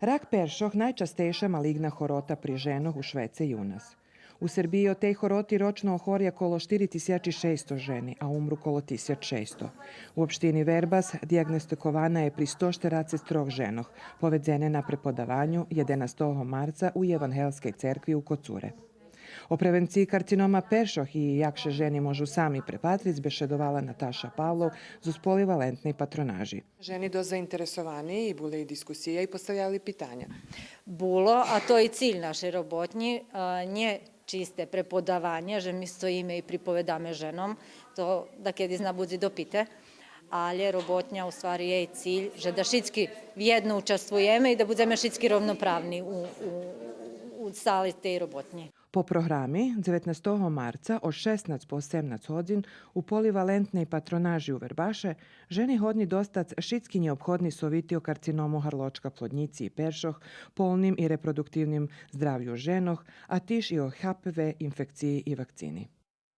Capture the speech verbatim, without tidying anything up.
Рак першох найчастейша малигна хорота при женох у швеце и у нас. У Сербиї од тей хороти рочно охоря коло штири тисячи шейсто жени, а умру коло тисяч шейсто. У општини Вербас диягностикована є при сто штерацец трох женох, поведзене на преподаваню єденастого марца у Євангелскей церкви у Коцуре. О превенциї карцинома першох и як ше жени можу сами препатриц бешедовала Наташа Павлов зоз Поливалентней патронажи. Жени досц заинтересовани и буле и дискусиї и поставяли питаня. Було, а то и циль нашей роботнї, а, нє чисте преподаванє, же ми стоїме и приповедаме женом, то дакеди зна будзи допите, алє роботня у ствари єй циль же да шицки вєдно участвуєме и да будземе шицки ровноправни у, у, у цалей тей роботнї. По програми, дзеветнастого марца од шеснац по осемнац годзин у Поливалентней патронажи у Вербаше жени годни достац шицки нєобходни совити о карциному гарлочка плоднїци и першох, полним и репродуктивним здравю женох, а тиж и о Х П В инфекциї и вакцини.